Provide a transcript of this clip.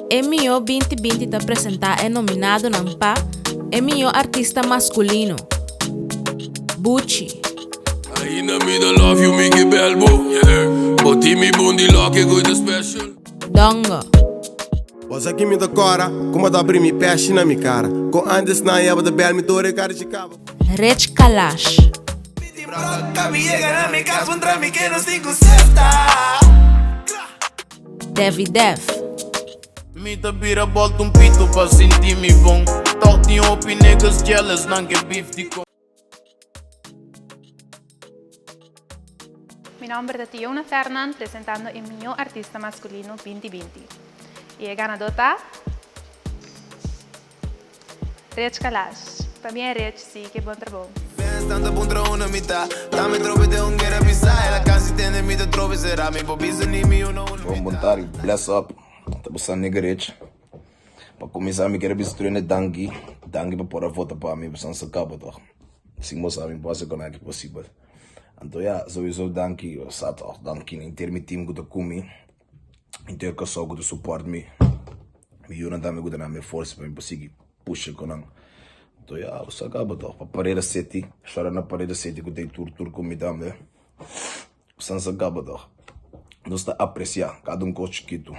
E Mihó 2020 ta presentá e nominadonan pa e mihó artista maskulino, Buchi. Ainda mi ta love you mi ke bel bo Bo tin mi bon di loke ku ta special. Dongo. Bo sa ki mi ta kora, kuma ta abri mi peshi na mi kara Kon antes nan yaba ta bel mi tur e kara chi kaba. Rech Kalash. Devi Dev. Mi ta bira bolta un pito pa sinti mi bon Tok tin hopi niggas jealous nan ke beef di con. Mi nomber ta Tiona Fernand presentando e miho artista masculino 2020. Y e ganador ta Rich Kalash. Pabien Rich, sigui ke bon trabou. Bon bon tardi, bless up, ta bosa nigga Rich. Pa kuminsá mi kere bisa tur hende danki, danki pa por a vota pa mi, boso a saka bo tòg. Sin boso mi por hasi kon aki posibel. Anto ya, souiso danki, sa tòg, danki na henter mi team ku ta ku mi, henter Kòrsou ku ta support mi. Mi yunan tambe ku ta na mi forsa pa mi por sigui pusha ku nan. Anto ya, bo sa kaba tòg. Pa Parera City, shòrda na Parera City ku ta e tur tur ku mi tambe. Bo sa kaba tòg. Nos ta apresiá kada un kos chikitu.